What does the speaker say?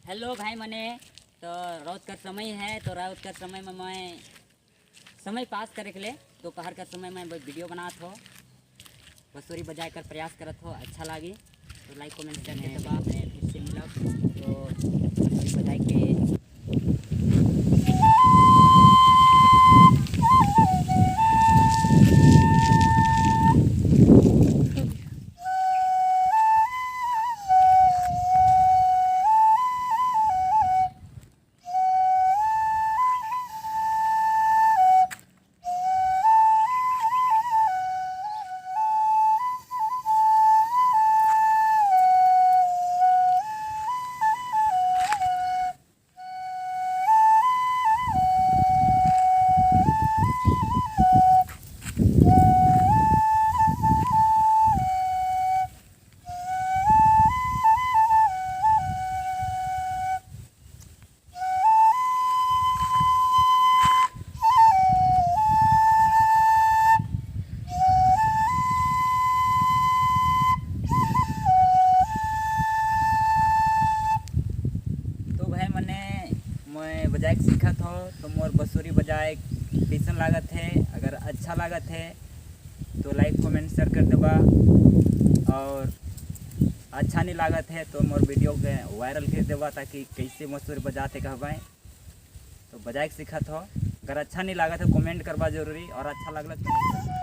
हेलो भाई मने, तो रात का समय है, तो रात का समय में मैं समय पास करे के लिए दोपहर का समय में वीडियो बनात हो, बंसुरी बजाए कर प्रयास करत हो। अच्छा लगी तो like comment share कर दबा। मैं फिर से मिलब तो बंसुरी बजाए के। तो भाई मने, मैं बजाए के सीखत हो, तो मोर बंसुरी बजाए कैसन लागत है? अगर अच्छा लागत है तो लाइक कमेंट शेयर कर देबा और अच्छा नहीं लागत है तो मोर वीडियो के वायरल कर देबा, ताकि कैसे बंसुरी बजाते कहबाएँ। तो बजाए के सीखत हो, अगर अच्छा नहीं लागत है कमेंट करवा जरूरी और अच्छा लगल तो नहीं।